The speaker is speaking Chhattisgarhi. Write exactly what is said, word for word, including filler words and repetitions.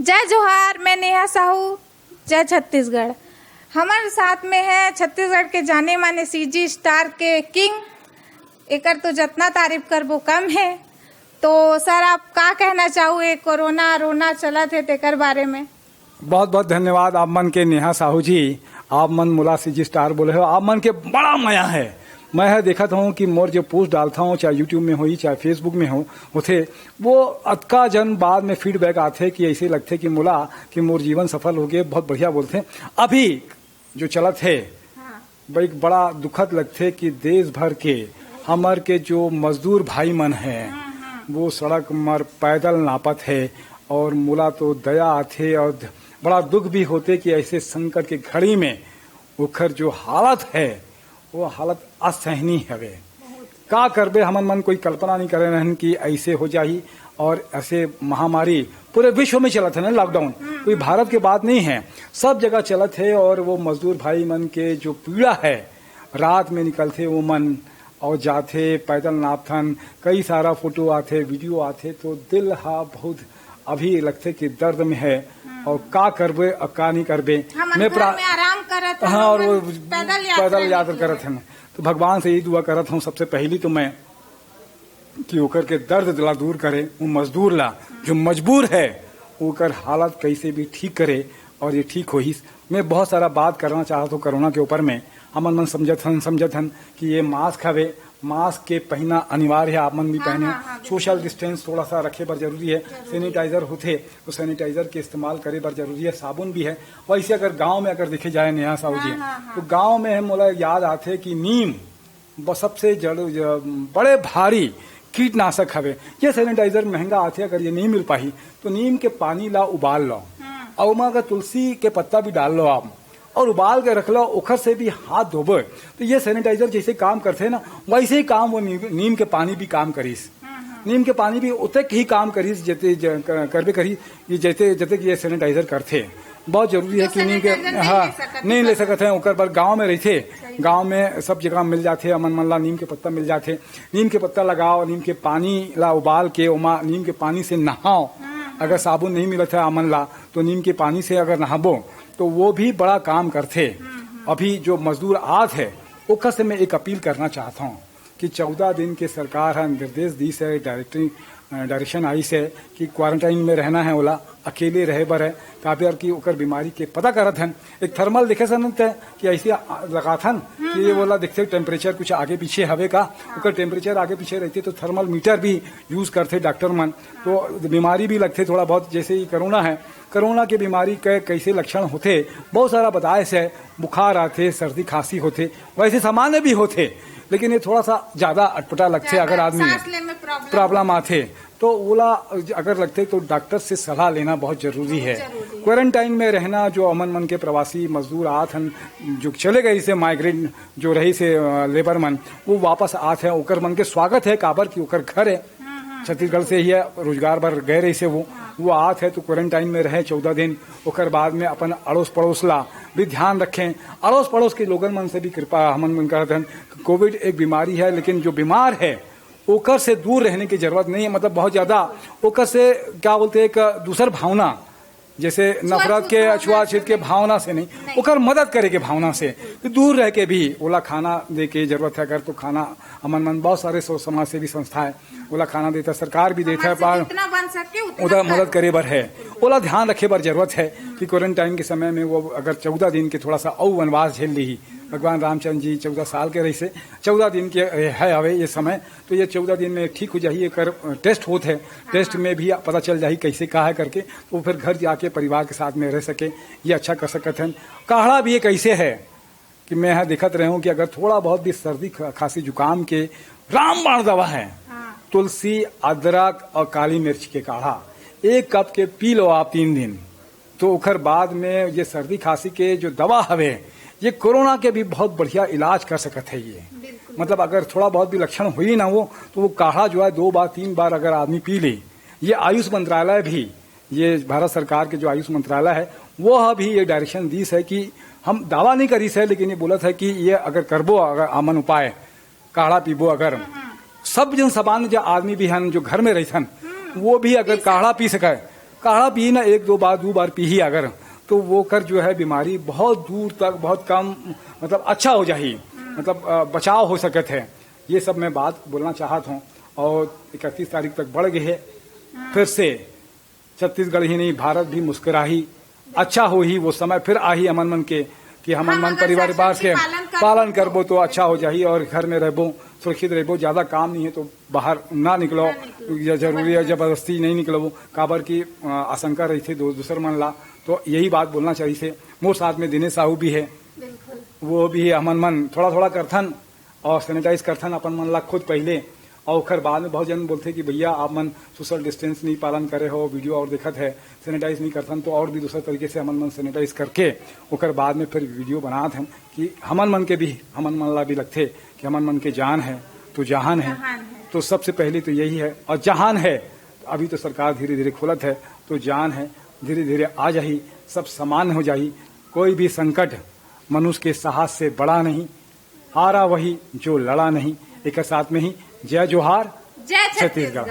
जय जोहार, मैं नेहा साहू। जय छत्तीसगढ़। हमर साथ में है छत्तीसगढ़ के जाने माने सीजी स्टार के किंग। एकर तो जतना तारीफ करबो कम है। तो सर, आप का कहना चाहू, ये कोरोना रोना चलत है तेकर बारे में? बहुत बहुत धन्यवाद आप मन के, नेहा साहू जी। आप मन मोला सीजी स्टार बोले हो, आप मन के बड़ा मया है। मैं ह देखत हूँ कि मोर जो पोस्ट डालता हूँ, चाहे YouTube में होई, चाहे Facebook में हो, होथे, वो अतका जन बाद में फीडबैक आथे कि ऐसे लगथे कि मोला कि मोर जीवन सफल हो गए, बहुत बढ़िया बोलथे। अभी जो चलत है, हाँ। भाई, बड़ा दुखद लगथे कि देश भर के हमर के जो मजदूर भाई मन है, वो सड़क मर पैदल नापत है, और मोला तो दया आथे और बड़ा दुख भी होथे कि ऐसे संकट के घड़ी में ओखर जो हालत है, वो हालत असहनीय हवे। का करबे, हमन मन कोई कल्पना नहीं करे रहन कि ऐसे हो जाही। और ऐसे महामारी पूरे विश्व में चलत है ना, लॉकडाउन, कोई भारत के बात नहीं है, सब जगह चलत है। और वो मजदूर भाई मन के जो पीड़ा है, रात में निकलथे वो मन और जाथे पैदल नापथन, कई सारा फोटो आथे, वीडियो आथे, तो दिल हा बहुत अभी लगथे कि दर्द में है। और का करबे और का नहीं करबे। हमन मैं घर प्रा- में आराम करत हन, हाँ, और हमन वो पैदल यात्रा पैदल यात्रा निकले। करत हन। तो भगवान से यही दुआ करत हूँ सबसे पहली तो मैं कि ओकर के दर्द ला दूर करे, वो मजदूर ला, जो मजबूर है, ओकर हालत कैसे भी ठीक करे और ये ठीक होही। मैं बहुत सारा बात करना चाहत हूँ कोरोना के ऊपर में। हमन मन समझत हन, समझत हन कि ये मास्क हवे, मास्क के पहनना अनिवार्य है, आप मन भी हाँ, पहने। हाँ, हाँ, बिल्कुल। सोशल डिस्टेंस थोड़ा सा रखे बर जरूरी है। जरूरी। सैनिटाइजर होथे तो सैनिटाइजर के इस्तेमाल करे बर जरूरी है, साबुन भी है। वैसे अगर गांव में अगर देखे जाए नेहा साहू जी, हाँ, हाँ, तो हाँ। गांव में है, मोला याद आथे कि नीम ब-, सबसे जड़, ज-, बड़े भारी कीटनाशक हवे। ये सैनिटाइजर महंगा आथे, अगर ये नहीं मिल पाही तो नीम के पानी ला उबाल लो, हाँ। और ओमा अगर तुलसी के पत्ता भी डाल लो आप और उबाल के रख लो, ओखर से भी हाथ धोबो तो ये सैनिटाइजर जैसे काम करथे ना, वैसे ही काम वो नीम, नीम के पानी भी काम करिस। हाँ, हाँ। नीम के पानी भी उतक ही काम करिस, जते ज-, क-, करबे करी, ये जते, जते कि ये सैनिटाइजर करथे। बहुत जरूरी है तो कि नीम के, सैनिटाइजर नहीं हाँ, ले सकत नहीं ले सकत हैं। ओकर बर गांव में रहिथे, सही। गांव में सब जगह मिल जाथे, अमन मन ला नीम के पत्ता मिल जाथे। नीम के पत्ता लगाओ, नीम के पानी ला उबाल के ओमा नीम के पानी से नहाओ। हाँ, हाँ। अगर साबुन नहीं मिलत है अमन ला, तो नीम के पानी से अगर नहाबो तो वो भी बड़ा काम करथे। हम्म, हम्म। अभी जो मजदूर आत है, ओकर से मैं एक अपील करना चाहता हूँ कि चौदह दिन के सरकार ह निर्देश दीस है, डायरेक्टिंग, अ, डायरेक्शन आइस है कि क्वारंटाइन में रहना है, ओला अकेले रहे बर है, काबर कि ओकर बीमारी के पता करत हन। एक थर्मल देखे सन ते कि ऐसे आ-, लगाथन कि ये ओला देखथे टेम्परेचर कुछ आगे पीछे हवे का, ओकर टेम्परेचर आगे पीछे रहथे तो थर्मल मीटर भी यूज करथे डॉक्टर मन। तो बीमारी भी लगथे थोड़ा बहुत, जैसे ये कोरोना है, कोरोना के बीमारी के कैसे लक्षण होथे, बहुत सारा बताए से बुखार आथे, सर्दी खांसी होथे, वैसे सामान्य भी होथे, लेकिन ये थोड़ा सा ज्यादा अटपटा लगथे। अगर आदमी सांस ले में प्रॉब्लम प्रॉब्लम आथे तो ओला अगर लगथे तो डॉक्टर से सलाह लेना बहुत जरूरी है। जरूरी है। क्वारंटाइन में रहना, जो अमन मन के प्रवासी मजदूर आत हन, जो चले गए से माइग्रेंट जो रही से, अ, लेबर मन, वो वापस आत है, ओकर मन के स्वागत है, काबर कि ओकर घर है, छत्तीसगढ़ से ही है, रोजगार बर गए रही से वो, वो आत है तो क्वारंटाइन में रहे चौदह दिन, ओकर बाद में अपन अड़ोस पड़ोस ला भी ध्यान रखें। अड़ोस पड़ोस के लोगन मन से भी कृपा हमन मन करत हन। कोविड एक बीमारी है, लेकिन जो बीमार है ओकर से दूर रहने की जरूरत नहीं है, मतलब बहुत ज्यादा ओकर से क्या बोलते हैं, एक दूसर भावना, जैसे नफरत के, छुआछूत छुआछूत के भावना से नहीं, नहीं। ओकर मदद करे के भावना से तो दूर रह के भी ओला खाना दे के जरूरत है। अगर तो खाना, हमन मन बहुत सारे सो-, समाज सेवी संस्था है, ओला खाना देता, सरकार भी देता है, हमन से पर जितना बन सके उतना ओला कर। मदद करे बर है, ओला ध्यान रखे बर जरूरत है कि क्वारंटाइन के समय में वो अगर चौदह दिन के थोड़ा सा अउ वनवास झेल ली, भगवान रामचंद्र जी चौदह साल के रही से, चौदह दिन के है हवे ये समय, तो ये चौदह दिन में ठीक हो जाही। एकर टेस्ट होत है, टेस्ट में भी पता चल जाही कैसे का है करके, तो फिर घर जाके परिवार के साथ में रह सके, ये अच्छा कर सकत हैं। काढ़ा भी एक ऐसे है कि मैं यहाँ देखत रहे हूँ कि अगर थोड़ा बहुत भी सर्दी ख-, खांसी जुकाम के रामबाण दवा है, हाँ। तुलसी, अदरक और काली मिर्च के काढ़ा एक कप के पी लो आप तीन दिन, तो ओकर बाद में ये सर्दी खांसी के जो दवा हवे, ये कोरोना के भी बहुत बढ़िया इलाज कर सकत है ये। बिल्कुल। मतलब अगर थोड़ा बहुत भी लक्षण होई ना हो, तो वो काढ़ा जो है दो बार तीन बार अगर आदमी पी ले, ये आयुष मंत्रालय भी, ये भारत सरकार के जो आयुष मंत्रालय है, वो भी ये डायरेक्शन दीस है कि हम दावा नहीं करीस है, लेकिन ये बोलत है कि ये अगर करबो, अगर आमन उपाय, काढ़ा पीबो अगर, सब जन सामान्य जो आदमी भी हन जो घर में रहिथन, वो भी अगर काढ़ा पी सके, काढ़ा पिए ना, एक दो बार, दो बार पीही अगर, तो वो कर जो है बीमारी बहुत दूर तक, बहुत कम, मतलब अच्छा हो जाही, मतलब अ, बचाव हो सकत है। ये सब मैं बात बोलना चाहत हूँ। और इकतीस तारीख तक बढ़ गए है, फिर से छत्तीसगढ़ ही नहीं, भारत भी मुस्कुराही। अच्छा होही, वो समय फिर आही हमन मन के कि हमन मन परिवार बार के पालन करबो तो अच्छा हो जाही और घर में रहबो, सुरक्षित रहबो। ज्यादा काम नहीं है तो बाहर ना निकलो, या जरूरी है जबरदस्ती नहीं निकलो, काबर की अ, आशंका रहिथे दो दूसर मन ला। तो यही बात बोलना चाहिए। मोर साथ में दिनेश साहू भी है, वो भी है, हमन मन थोड़ा थोड़ा करथन और सैनिटाइज करथन अपन मन ला खुद पहले। और ओकर बाद में बहुत जन बोलथे कि भैया आप मन सोशल डिस्टेंस नहीं पालन करे हो, वीडियो और देखत है, सैनिटाइज नहीं करथन। तो और भी दूसरा तरीके से हमन मन सैनिटाइज करके ओकर बाद में फिर वीडियो बनात हन कि हमन मन के भी, हमन मन ला भी लगथे कि हमन मन के जान है तो जहान है। तो सबसे पहले तो यही है, और जहान है तो अभी तो सरकार धीरे धीरे खोलत है, तो जान है धीरे धीरे आ जाही, सब सामान्य हो जाही। कोई भी संकट मनुष्य के साहस से बड़ा नहीं, हारा वही जो लड़ा नहीं। एक साथ में ही जय जोहार, जय छत्तीसगढ़।